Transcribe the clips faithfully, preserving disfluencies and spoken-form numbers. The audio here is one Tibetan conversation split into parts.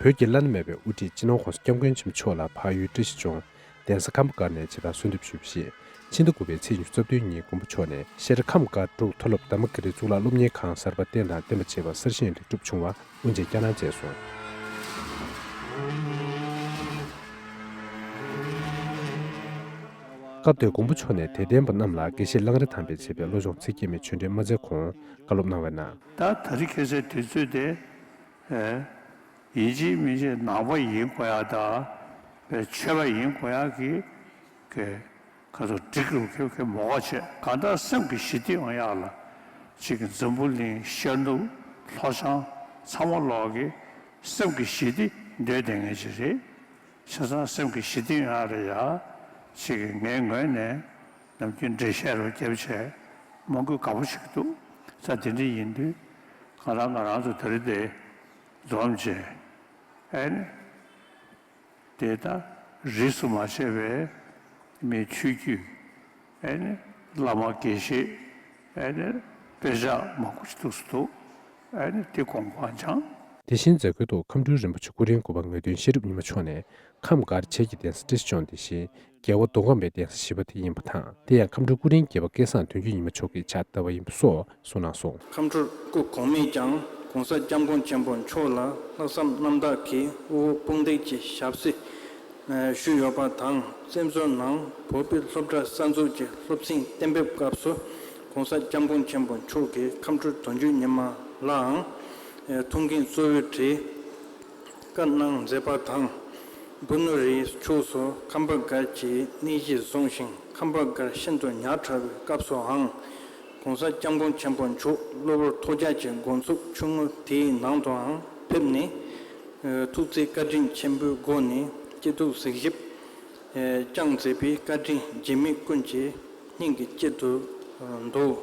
བོད་ཀྱི་བླ་ན་མེད་པའི་དབུ་ཁྲིད་སྤྱི་ནོར་༸གོང་ས་༸སྐྱབས་མགོན་ཆེན་པོ་མཆོག་ལ་བལ་ཡུལ་བཀྲ་ཤིས་ལྗོངས་གདན་ས་ཁམས་པ་སྒར་ནས་ཇི་ལྟར་གསོལ་འདེབས་ཞུས་པ་ཞིག་ཕྱི་ཟླ་དགུ་པའི་ཚེས་ཉི་ཤུ་རྩ་བདུན་ཉིན་མགོན་པོ་མཆོག་ནས་ཤེས་རིག་ཁམས་སྒར་འབྲུག་མཐོ་སློབ་དྷརྨ་ཀིརྟི་གཙུག་ལག་སློབ་གཉེར་ཁང་གསར་པ་རྟེན་དང་བརྟེན་པ་བཅས་པ་གསར་བཞེངས་ལེགས་གྲུབ་བྱུང་བ་དབུ་འབྱེད་བསྐྱངས་གནང་མཛད་སོང་། སྐབས་དེར་མགོན་པོ་མཆོག་ནས་དད་ལྡན་པ་རྣམས་ལ་དགེ་བཤེས་གླང་རི་ཐང་པས་མཛད་པའི་བློ་སྦྱོང་ཚིག་བརྒྱད་མའི་ཆོས་འབྲེལ་མ་སྩལ་གོང་བཀའ་སློབ་གནང་བའི་ནང་། ད་ད་རེས་ཁ་སང་དུས་ཚོད་དེ། ཨེ། ཡིན་གཅིག་མིན་གཅིག་ནང་པ་ཡིན་དགོས་ཡ་དང་། ཨེ། ཆོས་པ་ཡིན་དགོས་ཡ་གི་གི་ཁ་ཚོ་འགྲིག་རུ་ཁེ་ཁེ་མོ་ག་བྱས་གང་ལྟར་སེམས་ཀྱི་ཞི་བདེ་ཡོང་ཡ་ལ་ཅིག་གི་འཛམ་བུ་གླིང་ཤར་ནུབ་ལྷོ་བྱང་ཚང་མ་ལོག་གི་སེམས་ཀྱི་ཞི་བདེ་འདོད་བསྡད་མཁན་ཅིག་རེད། བྱས་ཙང་སེམས་ཀྱི་ཞི་བདེ་ཡོང་ཡ་ལ་ཡ་ཅིག་གི་ངའི་ངོས་ནས་ནམ་རྒྱུན་འགྲེལ་བཤད་རུ་བརྒྱབ་བྱས་མང་པོས་དགའ་པོ་བྱེད་ཀྱི་འདུག་ས་དེ་འདྲ་ཡིན་དུས་ང་རང་ང་རང་ཚོ་དེ་རིང་དེ་འཛོམས་བྱས། ཨེ་ནི། དེ་ལྟར་རིས་སུ་མ་ཆད་པའི་མི་ཆོས་བརྒྱུད། ཨེ་ནི། བླ་མ་དགེ་བཤེས། ཨེ་ནི། དཔེ་ཆ་མང་པོ་ཞིག་འདུག་སུ་འདུག་ཨེ་ནི། དེ་དགོངས་པ་བྱང་། དེ་བཞིན་མཛད་སྒོའི་ཐོག་མཁའ་འགྲོའི་རིན་པོ་ཆེ་སྐུ་རིམ་དགུ་པ་ངེས་དོན་ཤེས་རབ་ཉི་མ་མཆོག་ནས་ཁམས་སྒར་བྱེས་ཀྱི་གདན་ས་བཀྲ་ཤིས་ལྗོངས་དེ་བཞིན་རྒྱལ་བ་མདོ་ཁམས་པའི་གདན་ས་བཞི་པ་དེ་ཡིན་པ་དང་། དེ་ཡང་མཁའ་འགྲོ་སྐུ་རིམ་བརྒྱད་པ་སྐལ་བཟང་དོན་བརྒྱུད་ཉི་མ་མཆོག་གིས་ཕྱག་བཏབ་པ་ཡིན་པ་སོགས་གསུངས་གནང་སོང་། མཁའ་འགྲོར་སྐུ་གོང་མས་ཀྱང་༸གོང་ས་༸སྐྱབས་མགོན་ཆེན་པོ་མཆོག་ལ་ལྷག་བསམ་རྣམ་དག་གིས་དབུ་འཕང་བསྟོད་ཀྱི་ཞབས་བསིལ་ཞུས་ཡོད་པ་དང་། བཙན་བྱོལ་ནང་བོད་པའི་སློབ་གྲྭ་གསར་འཛུགས་ཀྱི་སློབ་ཚན་གཏན་འབེབས་སྐབས་སུ་༸གོང་ས་༸སྐྱབས་མགོན་ཆེན་པོ་མཆོག་གིས་མཁའ་འགྲོ་དོན་བརྒྱུད་ཉི་མ་ལའང་ཐུགས་འགན་གཙོ་བོའི་གྲས་བཀའ་གནང་མཛད་པ་དང་། སྤོ་ནོ་རིའི་ཕྱོགས་སུ་ཁམས་པ་སྒར་གྱི་གནས་གཞི་བཟུང་ཞིང་ཁམས་པ་སྒར་ཤིན་ཏུ་ཉག་ཕྲ་བའི་སྐབས་སུའང་༸གོང་ས་༸སྐྱབས་མགོན་ཆེན་པོ་མཆོག་གློ་བུར་ཐོལ་རྒྱག་གི་དགོངས་ཚུལ་ཆུང་ངུ་དེའི་ནང་དུའང་ཕེབས་ནས། ཐུགས་བརྩེ་བཀའ་དྲིན་ཆེན་པོའི་སྒོ་ནས་སྐྱིད་སྡུག་གཟིགས་ཞིབ་བསྐྱངས་མཛད་པའི་བཀའ་དྲིན་རྗེས་མི་ཀུན་གྱི་སྙིང་གི་དཀྱིལ་དུ་འདུག་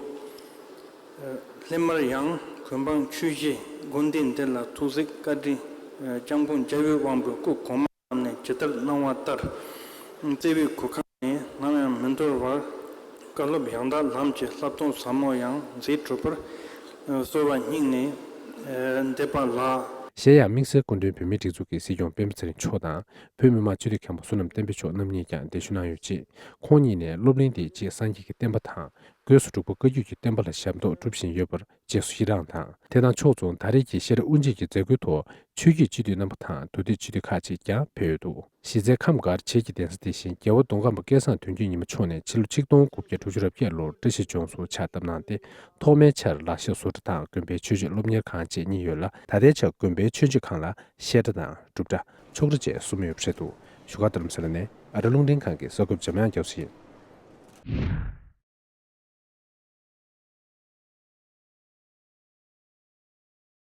སླད་མར་ཡང་གུས་འབངས་ཆོས་བཞིན་དགོན་སྡེ་འདི་ལ་ཐུགས་བརྩེ་བཀའ་དྲིན་༸སྐྱབས་མགོན་རྒྱལ་བའི་དབང་པོའི་སྐུ་གོང་མ་རྣམས་ནས་ཇི་ལྟར་གནང་བ་ལྟར། བརྩེ་བའི་གུར་ཁང་ནས་ནམ་ཡང་མི་འདོར་བར་བཀའ་སློབ་ཡང་དག་ལམ་གྱི་བསླབ་སྟོན་ཟབ་མོ་ཡང་མཛད་གྲུབ་པར་གསོལ་བ་སྙིང་ནས་འདེབས་པ་ལགས། གཞན་ཡང་དམིགས་བསལ་སྐུ་མགྲོན་བོད་མིའི་སྒྲིག་འཛུགས་ཀྱི་སྲིད་སྐྱོང་སྤེན་པ་ཚེ་རིང་མཆོག་དང་བོད་མི་མང་སྤྱི་འཐུས་མཁན་པོ་བསོད་ནམས་བསྟན་འཕེལ་མཆོག་རྣམ་གཉིས་ཀྱང་གདན་ཞུ་གནང་ཡོད་ཅེས། ཁོང་གཉིས་ནས་སློབ་གླིང་འདིའི་ཆེས་སངས་རྒྱས་ཀྱི་བསྟན་པ་དང་། སྒོས་སུ་འབྲུག་པ་བཀའ་བརྒྱུད་ཀྱི་བསྟན་པ་ལ་ཞབས་ཏོག་སྒྲུབ་བཞིན་ཡོད་པར་རྗེས་སུ་ཡི་རངས་དང་། དེ་དང་ཕྱོགས་མཚུངས་ད་རེས་ཀྱི་ཤེས་རབ་དབུ་འབྱེད་ཀྱི་མཛད་སྒོའི་ཐོག་ཆོས་བརྒྱུད་སྤྱི་འཐུས་རྣམ་པ་དང་དུས་དེབ་སྤྱི་འཐུས་ཁག་ཅིག་ཀྱང་ཕེབས་ཡོད་འདུག་གཞི་རྩའི་ཁམས་སྒར་བྱེས་ཀྱི་གདན་ས་དེ་བཞིན་རྒྱལ་བ་མདོ་ཁམས་པ་སྐལ་བཟང་དོན་བརྒྱུད་ཉི་མ་མཆོག་ནས་ཕྱི་ལོ་ཆིག་སྟོང་དགུ་བརྒྱ་དྲུག་ཅུ་རེ་བརྒྱད་ལོར་བཀྲ་ཤིས་ལྗོངས་སུ་ཕྱག་བཏབ་གནང་སྟེ། ཐོག་མའི་ཆར་ལག་ཤེས་བཟོ་གྲྭ་དང་དགོན་པའི་ཆོས་སྤྱོད་སློབ་གཉེར་ཁང་བཅས་གཉིས་ཡོད་ལ། ད་ལྟའི་ཆར་དགོན་པའི་ཆོས་སྤྱོད་ཁང་ལ་བཤད་གྲྭ་དང་སྒྲུབ་གྲྭ། ཆོག་གྲྭ་བཅས་གསུམ་ཡོད་པ་རེད་འདུག་བཞུགས་སྒར་རྡ་རམ་ས་ལ་ནས་ཨ་རི་རླུང་འཕྲིན་ཁང་གི་གསར་འགོད་པ་འཇམ་དབྱངས་རྒྱ་མཚོ་ཡིན།